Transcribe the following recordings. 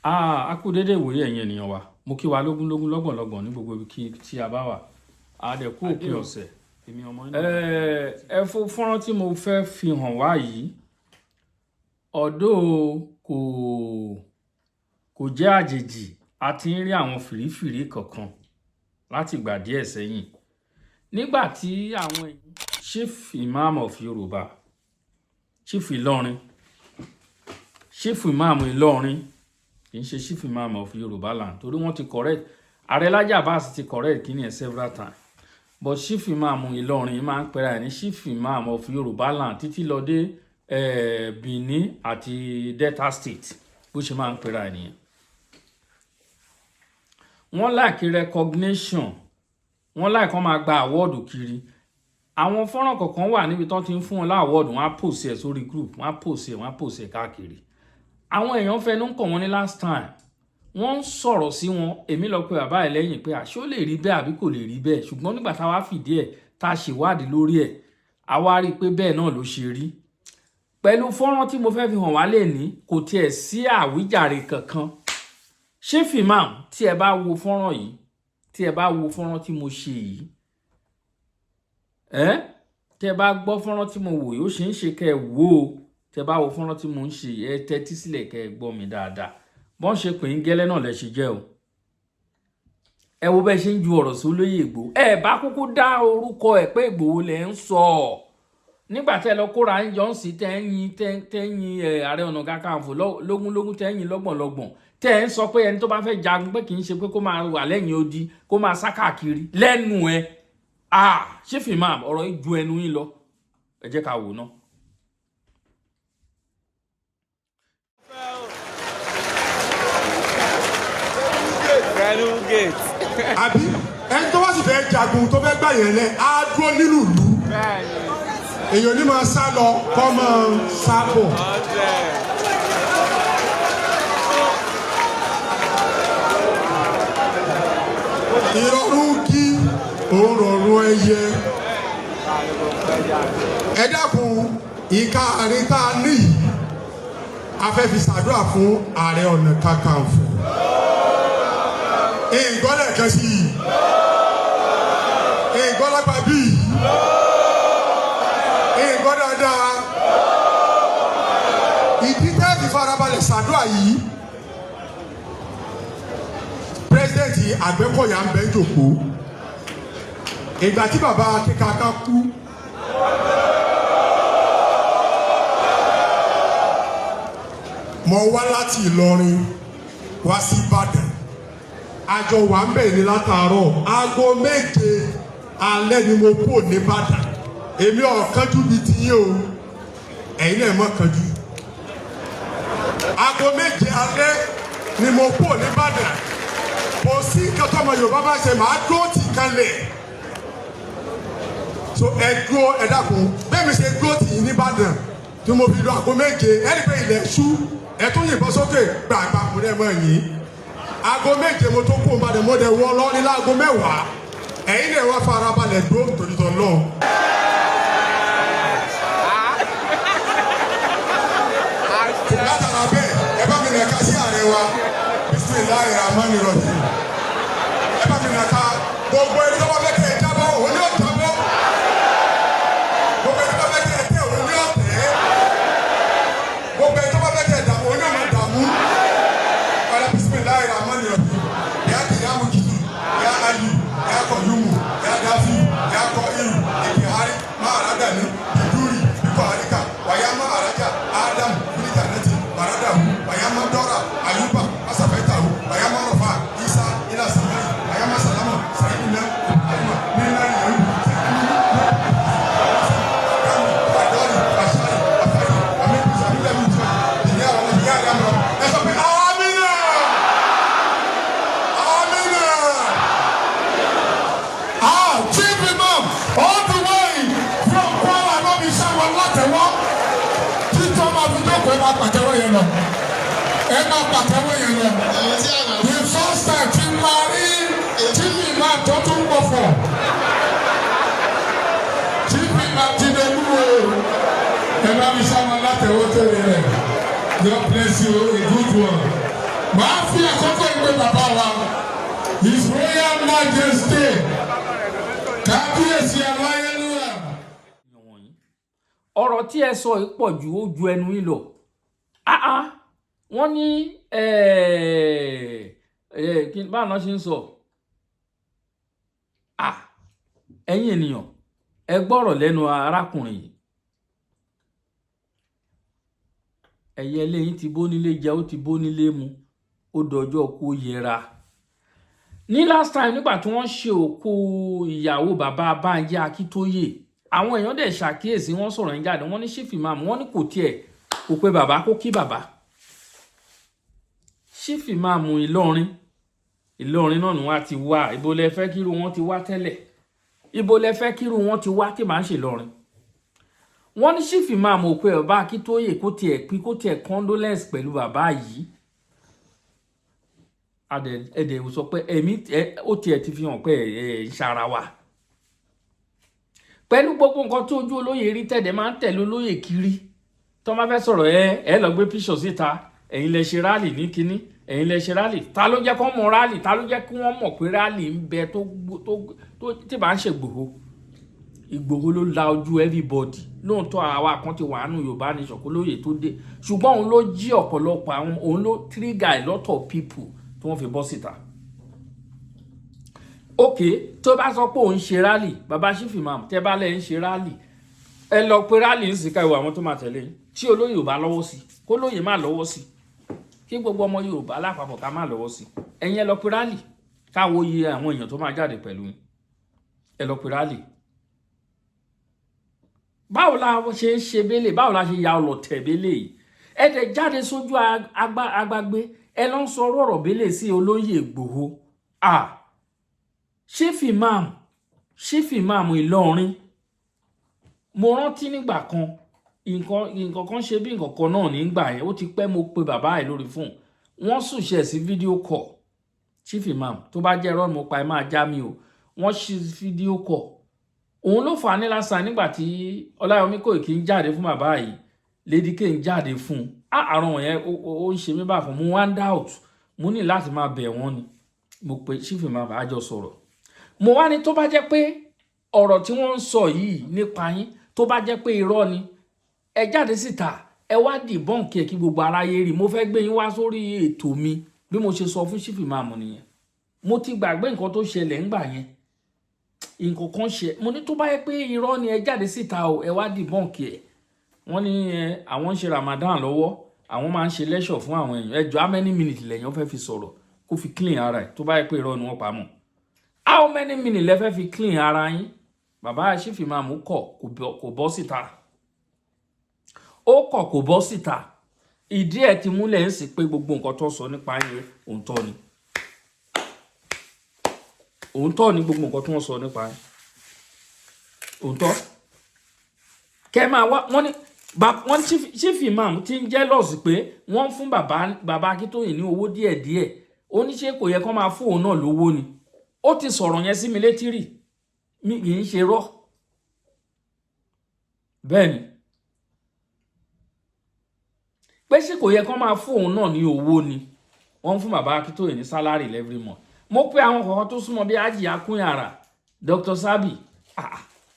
A kú dédé ìwòye, ẹ̀yin ènìyàn wa. Mo kí wa lógúnlógún, lọ́gbọ̀nlọ́gbọ̀n ní gbogbo ibi tí a bá wà. A dẹ̀ kú òpin ọ̀sẹ̀. Ẹ fún fọ́nrán tí mo fẹ́ fi hàn wá yìí, ọ̀dọ́ kò jẹ́ àjèjì. A ti ń rí àwọn fìrífìrí kọ̀ọ̀kan láti ìgbà díẹ̀ sẹ́yìn nígbà tí àwọn Chief Imam of Yorùbá, Chief Ìlọrin, Chief Imam Ìlọrin, kì í ṣe Chief Imam of Yorùbá land, torí wọ́n ti correct Ààrẹ Laji Abbas, ti correct kíní ẹ̀ several times, but Chief Imam Ìlọrin máa ń pera ẹ̀ ní Chief Imam of Yorùbá land títí lọ dé Benin àti Delta State. Bó ṣe máa ń pera ẹ̀ nìyẹn. Wọ́n like recognition, wọ́n like kán máa gba award kiri. Àwọn fọ́nrán kọ̀ọ̀kan wà níbi tán ti ń fún wọn l'award, wọ́n á post ẹ̀ sórí group, wọ́n á post ẹ̀, wọ́n á post ẹ̀ káàkiri. Àwọn èèyàn fẹnu kàn wọ́n ní last time wọ́n ń sọ̀rọ̀ sí wọn. Èmi lọ pé bàbá ẹ̀ lẹ́yìn pé àṣé ó lè rí bẹ́ẹ̀ àbí kò lè rí bẹ́ẹ̀? Ṣùgbọ́n nígbà táwa fìdí ẹ̀, tá a ṣèwádìí lórí ẹ̀, a wá rí i pé bẹ́ẹ̀ náà ló ṣe rí. Pẹ̀lú fọ́nrán tí mo fẹ́ fi hàn wá lè ní, kò tiẹ̀ sí àwíjàre kankan. Chief Imam, tí ẹ bá wo fọ́nrán yìí, tí ẹ bá wo fọ́nrán tí mo ṣe yìí, ẹ tí ẹ bá gbọ́ fọ́nrán tí mo wò yìí, ó ṣe ń ṣe kẹ́ ẹ wò ó. Tí ẹ bá wo fọ́nrán tí mo ń ṣe, ẹ tẹ́tí sílẹ̀ kẹ́ ẹ gbọ́ mi dáadáa. Bọ́n ṣe pè ń gẹ́lẹ́ náà lẹ ṣe jẹ́ o. Ẹ wo bẹ́ẹ̀ ṣe ń ju ọ̀rọ̀ sí olóyè Ìgbòho. Ẹ bá kúkú dá orúkọ ẹ̀ pé Ìgbòho lẹ̀ ń sọ nígbà tẹ́ lọ kóra ń jọ ń sí, tẹ́ ń yin, tẹ́ ń yin ẹ̀ Ààrẹ Ọ̀nà Kakanfò lógúnlógún, tẹ́ ń yin lọ́gbọ̀nlọ́gbọ̀n, tẹ́ ń sọ pé ẹni tó bá fẹ́ jagun, pé kì í ṣe pé kó máa wà lẹ́yìn odi, kó máa sá káàkiri lẹ́nu ẹ̀. Ah, Chief Imam, ọ̀rọ̀ yìí ju ẹnu yín lọ. Ẹ jẹ́ ká wò ná. Pẹ̀lú gate. Àbí ẹni tó bá sì fẹ́ jagun, tó fẹ́ gbà yẹn lẹ̀, á dúró nínú ìlú. Èèyàn ní máa sá lọ, kọ́ máa sá bọ̀. 100. Ìrọ̀rùn kí òun rọrùn ẹyẹ. Ẹ dákun, ìka àárín tá a ní yìí, a fẹ́ fi ṣàdúrà fún Ààrẹ Ọ̀nà Kakanfò. Ìgbọ́lẹ̀ kan sí i, ìgbọ́lápá bíi ìgbọ́ dáadáa. Ìdí tẹ́ fi farabalẹ̀ ṣàdúrà yìí, President Àgbẹ̀kọ̀yà ń bẹ́ jòkó. Ìgbà tí bàbá Kíkaka kú, mo wá láti Ìlọrin wá sí Ìbàdàn. Àjọ wà ń bẹ̀ ní látàárọ̀. Aago 7 alẹ́ ni mo kúrò nìbàdàn. Èmi ò kánjú bíi tiyín o, ẹ̀yin náà mọ̀ kánjú. Aago 7 alẹ́ ni mo kúrò nìbàdàn. Kò sí nǹkan tó ọmọ Yorùbá bá ṣe, màá dúró tì kanlẹ̀. So ẹ dúró, ẹ dákun. Bẹ́ẹ̀ mi ṣe dúró tì yín nìbàdàn tí mo fi lọ aago 7, ẹ rí pé ilẹ̀ ṣú, ẹ tún yìnbọn sókè gbàgbà, mo dẹ́ mọ̀ yín. Aago 7 mo tó kó nìbàdàn, mo dẹ̀ wọ́ lọ ní láago 10. Ẹ̀yin náà wá farabalẹ̀ dúró nítorí tọ́ lọ́ọ̀. Látara bẹ́ẹ̀, ẹ bá mi nà ká sí ààrẹ wa. Bisimilahi rahman rahim. Ẹ bá mi nà ká. Gbogbo ẹni tó bá fẹ́ kẹ́ ẹ jábọ́, òun ni ó jábọ́. Gbogbo ẹni tó bá fẹ́ kẹ́ ẹ tẹ́, òun ni ó tẹ́. Gbogbo ẹni tó bá fẹ́ kẹ́ ẹ dààmú, òun ni ó máa dààmú. Ọ̀rẹ́, bisimilahi rahman rahim. Ya kìyàmù kìtù, ya ayu, ya kọ̀yùmù, ya dafi, ya kọ iru ìkìhari má àràdàní bìdúrì bíkọ̀ àríkà wàyà má àràjà ádámù bíríkà nẹ́tì wàràdàhù wàyà má dọ́rà àyùbá asàfẹ́tàhù wàyà má rọ̀fà isa ilà sàmáyì wàyà má sàlámà sàyìnà ibrahima nílá yẹn ẹ sọ pé amina, amina. Ah, Chief Imam, all the way from Kwara, ló fi sáwọn látẹ̀wọ́. Títọ́ máa fi jókòó, ẹ máa pàtẹ́wọ́ yẹn lọ. Ẹ máa pàtẹ́wọ́ yẹn lọ. The first time tí máa rí Chief Imam tó tún pọ̀fọ̀. Chief Imam ti dé kúrò. Ẹ bá mi sáwọn látẹ̀wọ́ tó rẹ̀. God bless you, a good one. Màá fi àkókò ìwé bàbá wa, His Royal Majesty, Kábíyèsí Aláyélúwà. Wọ̀nyí, ọ̀rọ̀ tí ẹ sọ yìí pọ̀ ju, ó ju ẹnu yín lọ. Ah ah, wọ́n ní báwo náà ṣe ń sọ? Ah, ẹ̀yin ènìyàn, ẹ gbọ́rọ̀ lẹ́nu arákùnrin yìí. Ẹyẹ lẹ́yìn tí bó nílé jẹ, ó ti bó nílé mu, ó dọjọ́ kó yẹra. Ní last time, nígbà tí wọ́n ṣe òkú ìyàwó bàbá Bánjí Akíntóyè, àwọn èèyàn dẹ̀ ṣàkíyèsí, wọ́n sọ̀rọ̀ yín jáde. Wọ́n ní Chief Imam, wọ́n ní kò tiẹ̀ kò pé bàbá, kó kí bàbá. Chief Imam Ìlọrin, Ìlọrin náà ni wọ́n á ti wá. Ibo lẹ fẹ́ kírú wọn ti wá tẹ́lẹ̀? Ibo lẹ fẹ́ kírú wọn ti wá tí màá ń ṣe Ìlọrin? Wọ́n ní Chief Imam ò pé bàbá Akíntóyè, kó tiẹ̀ pín, kó tiẹ̀ condolence pẹ̀lú bàbá yìí. Ẹdẹ sọ pé ẹ̀mí ó tiẹ̀ ti fi hàn pé ẹ ń ṣara wa pẹ̀lú gbogbo nǹkan tó ojú olóyè rí. Tẹ̀dẹ̀ máa ń tẹ̀lé olóyè kiri tó máa fẹ́ sọ̀rọ̀. Ẹ lọ gbé píṣọ̀ síta, ẹ̀yin lẹ ṣe rally ní kínní, ẹ̀yin lẹ ṣe rally. Ta ló jẹ́ kó mọ̀ rally? Ta ló jẹ́ kí wọ́n mọ̀ pé rally ń bẹ tó tí bá ń ṣe Ìgbòho? Ìgbòho ló la ojú everybody. Lóòótọ́, àwa kan ti wà nù Yorùbá Nation kó lóye tó dé, ṣùgbọ́n òun ló jí ọ̀pọ̀lọpọ̀ àwọn, òun ló trigger a lot of people tí wọ́n fi bọ́ síta. Ok, tó bá sọ pé òun ṣe rally, bàbá Chief Imam, tẹ́ bá lẹ́ ń ṣe rally, ẹ lọ pé rally ń sìnká ìwà àwọn tó máa tẹ̀lé yín. Tí olóyè ò bá lọ́wọ́ sí, kó lóye má lọ́wọ́ sí, kí gbogbo ọmọ Yorùbá lápapọ̀ ká má lọ́wọ́ sí. Ẹ̀yin ẹ lọ pé rally, káwo iye àwọn èèyàn tó máa jáde pẹ̀lú yín. Ẹ lọ pé rally. Báwo la ṣe ń ṣe bẹ́lẹ̀? Báwo la ṣe ya ọlọ̀tẹ̀ bẹ́lẹ̀ yìí? Ẹ dẹ̀ jáde sójú agbágbé, ẹ lọ ń sọ ọ̀rọ̀ bẹ́lẹ̀ sí olóyè Ìgbòho. Ah, Chief Imam, Chief Imam Ìlọrin, mo rántí nígbà kan, nǹkan kan ṣe bí nǹkan kan náà nígbà yẹn, ó ti pẹ́. Mo pe bàbá ẹ̀ lórí fóònù, wọ́n sùnṣẹ̀ sí video call. Chief Imam, tó bá jẹ́ irọ́ ni mo pa, ẹ máa já mi o. Wọ́n ṣe video call. Òun ló fà á ní lásán nígbà tí Ọláyọmí Kòìkí ń jáde fún bàbá yìí, Lady K ń jáde fún un. Àrùn yẹn ó ń ṣe mí bákan. Mo wá ń doubt, mo ní láti máa bẹ̀ wọ́n ni. Mo pe Chief Imam, àjọ sọ̀rọ̀. Mo wá ní tó bá jẹ́ pé ọ̀rọ̀ tí wọ́n ń sọ yìí nípa yín, tó bá jẹ́ pé irọ́ ni, ẹ jáde síta, ẹ wá debunk ẹ kí gbogbo aráyé rí. Mo fẹ́ gbé yín wá sórí ètò mi. Bí mo ṣe sọ fún Chief Imam nìyẹn. Mo ti gbàgbé nǹkan tó ṣẹlẹ̀ ńgbà yẹn, nǹkan kan ṣe. Mo ní tó bá yẹ pé irọ́ ni, ẹ jáde síta o, ẹ wá debunk ẹ. Wọ́n ní ẹ àwọn ń ṣe Ramadan lọ́wọ́, àwọn máa ń ṣe lecture fún àwọn èèyàn. Ẹ jọ, how many minutes lẹ́yìn fẹ́ fi sọ̀rọ̀ kó fi clean ara ẹ̀, tó bá yẹ pé irọ́ ni wọ́n pa mọ́? How many minutes lẹ fẹ́ fi clean ara yín? Bàbá Chief Imam kọ̀, kò bọ́ síta. Ó kọ̀, kò bọ́ síta. Ìdí ẹ̀ ti múlẹ̀ ń sì pé gbogbo nǹkan tó sọ nípa yín, òǹtọ́ ni, òǹtọ́ ni. Gbogbo nǹkan tó ń sọ nípa yín, òǹtọ́. Kẹ máa wá, wọ́n ní wọ́n ní Chief Imam ti ń jealous pé wọ́n ń fún bàbá Akíntóyè ní owó díẹ̀díẹ̀. Ó ní ṣé kò yẹ kó máa fún òun náà lówó ni? Ó ti sọ̀rọ̀ yẹn sí mi létí rì, mi kì í ṣe rọ́. Bẹ́ẹ̀ ni pé ṣé kò yẹ kó máa fún òun náà ní owó ni? Wọ́n ń fún bàbá Akíntóyè ní salary every month. Mo pe àwọn kọ̀ọ̀kan tó súnmọ́ bí Ájì Akúnyàrá, Dr. Sabi.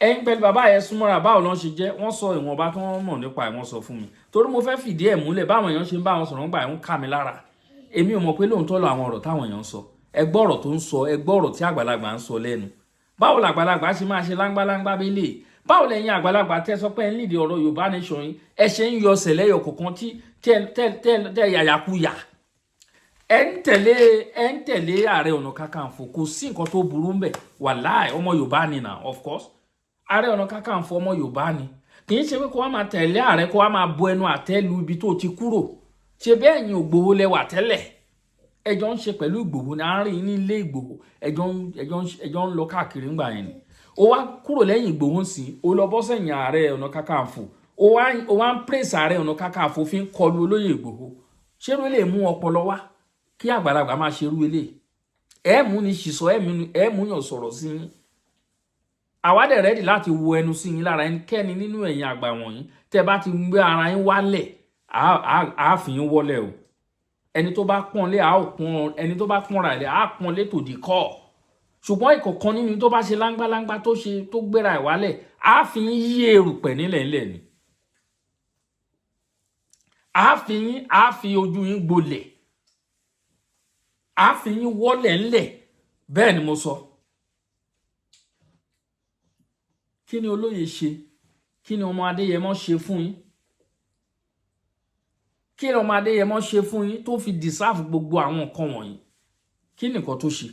Ẹ̀yin pẹ̀lú bàbá yẹn súnmọ́ra, báwo lọ́n ṣe jẹ́? Wọ́n sọ ìwọ̀nba tí wọ́n mọ̀ nípa ẹ̀, wọ́n sọ fún mi, torí mo fẹ́ fìdí ẹ̀ múlẹ̀. Báwọn èèyàn ṣe ń bá wọn sọ̀rọ̀ ńgbà ẹ̀ ń kà mí lára. Èmi ò mọ̀ pé lóòótọ́ lọ àwọn ọ̀rọ̀ táwọn èèyàn ń sọ. Ẹ gbọ́ ọ̀rọ̀ tó ń sọ, ẹ gbọ́ ọ̀rọ̀ tí àgbàlagbà ń sọ lẹ́nu. Báwo làgbàlagbà ṣe máa ṣe láńgbáláńgbá bẹ́lẹ̀? Báwo lẹ́yìn àgbàlagbà tẹ́ sọ pé ẹ ń lead ọ̀rọ̀ Yorùbá Nation yín, ẹ ṣe ń yọ sẹ̀lẹ́yọ̀ kọ̀ọ̀kan tí tẹ́ yàyàkuyà? Ẹ ń tẹ̀lé Ààrẹ Ọ̀nà Kakanfò, kò sí nǹkan tó burú ń bẹ̀. Wàláì, ọmọ Yorùbá ni na. Of course, Ààrẹ Ọ̀nà Kakanfò, ọmọ Yorùbá ni. Kì í ṣe pé kó wá máa tẹ̀lé ààrẹ, kó wá máa bo ẹnu àtẹ́ lu ibi tó ti kúrò. Ṣe bẹ́ẹ̀ yín Ògbòho lẹwà tẹ́lẹ̀, ẹjọ́ ń ṣe pẹ̀lú Ìgbòho ní àárín ní ilé Ìgbòho, ẹjọ́ ń lọ káàkiri ńgbà yẹn ni. Ó wá kúrò lẹ́yìn Ìgbòho ń sìn, ó lọ bọ́ sẹ́yìn Ààrẹ Ọ̀nà Kakanfò, ó wá ń praise Ààrẹ Ọ̀nà Kakanfò, fi ń kọlu olóyè Ìgbòho. Ṣé ló lè mú ọpọlọ wá kí àgbàlagbà máa ṣerú eléyìí? Ẹ mú ni ṣìṣọ, ẹ mú yàn sọ̀rọ̀ sí yín. Àwa dẹ̀ ready láti wo ẹnu sí yín lára. Ẹnikẹ́ni nínú ẹ̀yin àgbà wọ̀nyí, tẹ́ bá ti gbé ara yín wálẹ̀, á fi yín wọ́lẹ̀ o. Ẹni tó bá pọ́n lé, a ó pọ́n. Ẹni tó bá pọ́nra ẹ̀ lé, a pọ́n lé tòdì kọ́. Ṣùgbọ́n ìkọ̀kan nínú tó bá ṣe láńgbáláńgbá, tó ṣe tó gbéra ẹ̀ wálẹ̀, á fi yín yí erùpẹ̀ nílẹ̀ ńlẹ̀ ni. Á fi yín, á fi ojú yín gbolẹ̀, á fi yín wọ́lẹ̀ ńlẹ̀. Bẹ́ẹ̀ ni mo sọ. Kí ni olóye ṣe? Kí ni ọmọ Adéyẹmọ ṣe fún yín? Kí ni ọmọ Adéyẹmọ ṣe fún yín tó fi deserve gbogbo àwọn nǹkan wọ̀nyí? Kí ni nǹkan tó ṣe?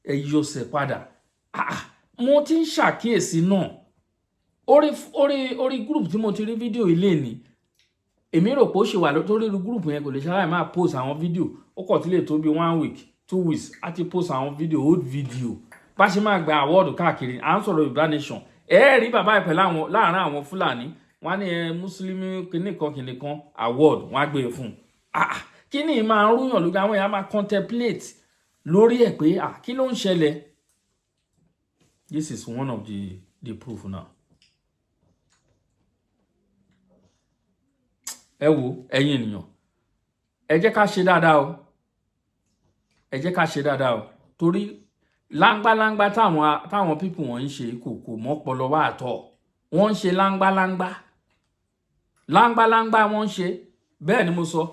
Ẹ yọsẹ̀ padà. Ah, mo ti ń ṣàkíyèsí náà orí group tí mo ti rí fídíò ilé ni. Èmi rò pé ó ṣe wà lórí group yẹn, kò lè ṣaláì máa post àwọn fídíò. Ó kọ̀ tí lè tó bí one week, 2 weeks, á ti post àwọn fídíò, old video, bá ṣe máa gba award káàkiri. À ń sọ̀rọ̀ Yorùbá Nation, ẹ rí bàbá ẹ̀ pẹ̀lú àwọn láàárín àwọn Fúlàní. Wọ́n á ní ẹ mùsùlùmí kìnnìkan kìnnìkan award, wọ́n á gbé e fún un. Ah, kí ni máa ń rúyàn lójú? Àwọn èèyàn máa contemplate lórí ẹ̀ pé, ah, kí ló ń ṣẹlẹ̀? This is one of the proof now. Ẹ wo, ẹ̀yin ènìyàn, ẹ jẹ́ ká ṣe dáadáa o, ẹ jẹ́ ká ṣe dáadáa o, torí láńgbáláńgbá táwọn people wọ́n ń ṣe kò mọ́pọlọ wá àtọ̀. Wọ́n ń ṣe láńgbáláńgbá, láńgbáláńgbá wọ́n ń ṣe. Bẹ́ẹ̀ ni mo sọ,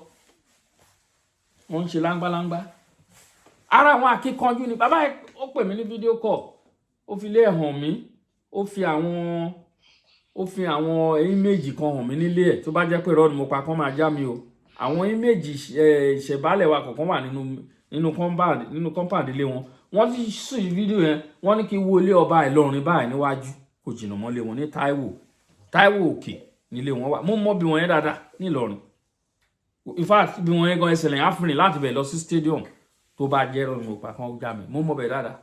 wọ́n ń ṣe láńgbáláńgbá. Ara àwọn akíkanjú ni bàbá ẹ. Ó pè mí ní video call, ó fi lé ẹ̀ hàn mí, ó fi àwọn image kan hàn mí nílé ẹ̀. Tó bá jẹ́ pé irọ́ ni mo pa, kán máa já mi o. Àwọn image ìṣẹ̀bálẹ̀ wa kọ̀ọ̀kan wà nínú compound ilé wọn. Wọ́n ti sì fídíò yẹn, wọ́n ní kí wo ilé ọba Ìlọrin báyìí níwájú, kò jìnnà mọ́lé wọn ní Táíwò Òkè nílé wọn wà. Mo mọ bí wọn yẹn dáadáa nílọrin. In fact, bí wọn yẹn gan, ẹsẹ̀ lẹ́yìn àfìrìn láti bẹ̀ lọ sí stadium. Tó bá jẹ́ irọ́ ni mo pa, kán já mi. Mo mọ bẹ̀ dáadáa.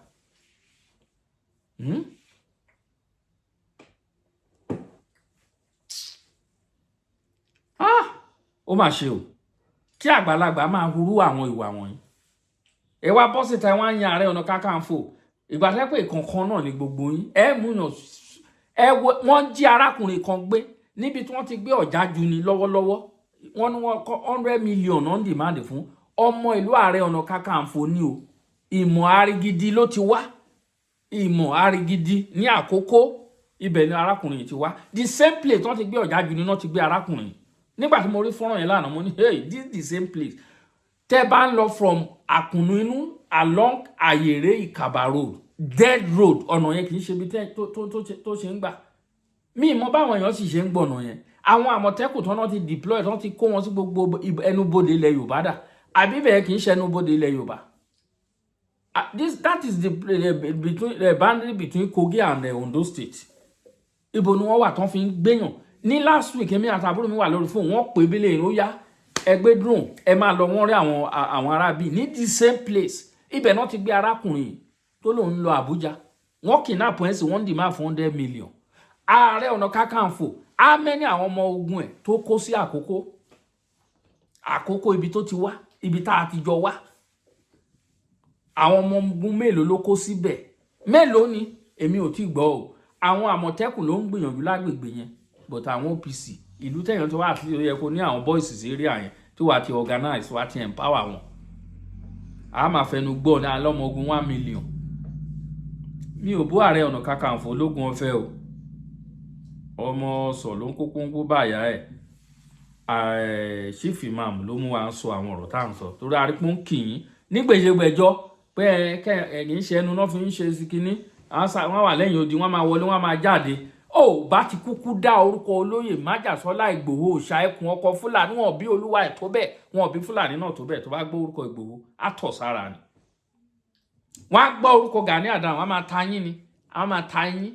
Ah! Ó mà ṣe o, kí àgbàlagbà máa hurú àwọn ìwà wọ̀nyí. Ẹ wá bọ́ síta, ẹ wá ń yan Ààrẹ Ọ̀nà Kakanfò. Ìgbà tẹ́ pé ìkọ̀ọ̀kan náà ni gbogbo yín. Ẹ mú yàn, ẹ wo, wọ́n jí arákùnrin kan gbé níbi tí wọ́n ti gbé Ọ̀jájú ni lọ́wọ́lọ́wọ́. Wọ́n ní wọ́n kọ́ 100 million on demand fún ọmọ ìlú Ààrẹ Ọ̀nà Kakanfò ní o. Ìmọ̀ Arigidi ló ti wá, Ìmọ̀ Arigidi ní Àkókò, ibẹ̀ ni arákùnrin yìí ti wá. The same place tí wọ́n ti gbé Ọ̀jájú ni wọ́n ti gbé arákùnrin yìí. Nígbà tí mo rí fọ́nrán yẹn lánàá, mo ní, "Hey, this is the same place." Tẹ́ bá ń lọ from Àkùnú Inú along Àyèré Ìkàbà Road, dead road, ọ̀nà yẹn kì í ṣe ibi tó ṣe ń gbà. Mí mọ báwọn èèyàn sì ṣe ń gbọ̀nà yẹn. Àwọn Àmọ̀tẹ́kùn tó náà ti deploy, tó ti kó wọn sí gbogbo ẹnubodè ilẹ̀ Yorùbá dà? Àbí bẹ́ẹ̀ kì í ṣe ẹnubodè ilẹ̀ Yorùbá? Ah, this that is the boundary between Kogi and Ondo State. Ibo ni wọ́n wà tán fi ń gbéyàn? Ní last week, èmi àtàbúrò mi wà lórí fóònù, wọ́n pè bílẹ̀ ó yá, ẹgbẹ́ drone, ẹ máa lọ. Wọ́n rí àwọn arábì ní the same place. Ibẹ̀ náà ti gbé arákùnrin yìí tó lòun ń lọ Àbújá. Wọ́n kidnap ẹ̀ sí, wọ́n demand fún 100 million. Ààrẹ Ọ̀nà Kakanfò, amẹ́ni àwọn ọmọ ogun ẹ̀ tó kó sí Àkókò, ibi tó ti wá, ibi tá a ti jọ wá, àwọn ọmọ ogun mélòó ló kó síbẹ̀? Mélòó ni? Èmi ò tí gbọ́ o. Àwọn Àmọ̀tẹ́kùn ló ń gbìyànjú lágbègbè yẹn, but àwọn OPC, ìlú tẹ̀yàn tó wà àti ó yẹ kó ní àwọn boys sí area yẹn tí wàá ti organize, wàá ti empower wọn. A máa fẹnu gbọ́ ní alọ́mọ ogun 1 million. Mi ò bú Ààrẹ Ọ̀nà Kakanfò ológun ọ̀fẹ́ o. Ọmọ sọ ló ń kó kóńkó báyà ẹ̀. Chief Imam ló mú wa sọ àwọn ọ̀rọ̀ tá à ń sọ, torí arípò ń kì í nígbèjègbèjọ pé ẹ kẹ ẹ kì í ṣe ẹnu náà fi ń ṣe sí kínní. Wọ́n wà lẹ́yìn odi, wọ́n máa wọlé, wọ́n máa jáde. Ó bá ti kúkú dá orúkọ olóyè Májàsọ́lá Ìgbòho Òòṣà ẹkùn ọkọ Fúlàní. Wọn bí olúwa ẹ̀ tó bẹ́ẹ̀, wọn bí Fúlàní náà tó bẹ́ẹ̀. Tó bá gbọ́ orúkọ Ìgbòho, á tọ̀ sára ni. Wọ́n á gbọ́ orúkọ Gani Adams, wọ́n á máa ta yín ni, wọ́n á máa ta yín.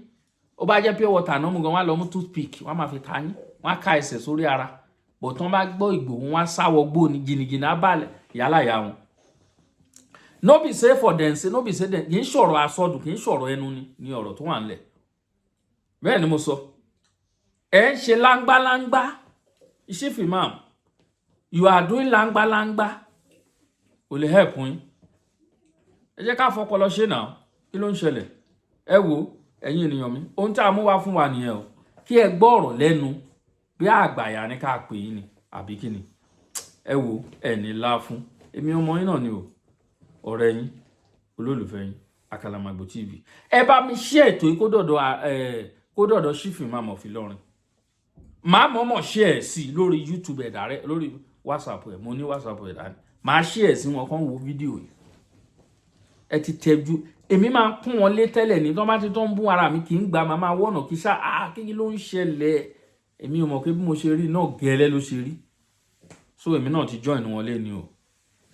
Ó bá jẹ́ pure water náà mú gan, wọ́n á lọ mú toothpick, wọ́n á máa fi ta yín, wọ́n á ká ẹsẹ̀ sórí ara bọ̀. Tí wọ́n bá gbọ́ Ìgbòho, wọ́n á sáwọ́ gbó ni, jìnnìjìnnì á balẹ̀ yálà yà wọn. No be say for dem say, no be say dem. Kì í sọ̀rọ̀ asọdùn, kì í sọ̀rọ̀ ẹnu ni ní ọ̀rọ̀ tó wà nílẹ̀. Bẹ́ẹ̀ ni mo sọ. Ẹ ń ṣe láńgbáláńgbá. Chief Imam, you are doing láńgbáláńgbá, kò lè help yín. Ẹ jẹ́ ká fọpọlọ ṣe náà. Kí ló ń ṣẹlẹ̀? Ẹ wo, ẹ̀yin ènìyàn mi, ohun tí a mú wá fún wa nìyẹn o. Kí ẹ gbọ́ ọ̀rọ̀ lẹ́nu bí àgbàyà ní ká pè é ni àbí kí ni? Ẹ wo, ẹ ní lá fún èmi. Ọmọ yín náà ni o, ọ̀rẹ́ yín, olólùfẹ́ yín, Àkàlàmàgbò TV. Ẹ bá mi ṣe ètò yìí kó dọ̀dọ̀ Chief Imam of Ìlọrin. Màá mọ̀ọ́mọ̀ ṣe ẹ̀ sí lórí YouTube ẹ̀ dàrẹ́, lórí WhatsApp ẹ̀. Mo ní WhatsApp ẹ̀ dání, màá ṣe ẹ̀ sí wọn kàn wo fídíò yìí. Ẹ ti tẹ́jú. Èmi máa ń kún wọn lé tẹ́lẹ̀ ní tó bá ti tó ń bú ara mi, kì í gba màmá wọ̀nà kí sá. Ah, kí ló ń ṣẹlẹ̀? Èmi ò mọ̀ pé bí mo ṣe rí náà gẹ́lẹ́ ló ṣe rí. So èmi náà ti join wọn lé ní o.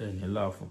Ẹ̀ ní láàfún.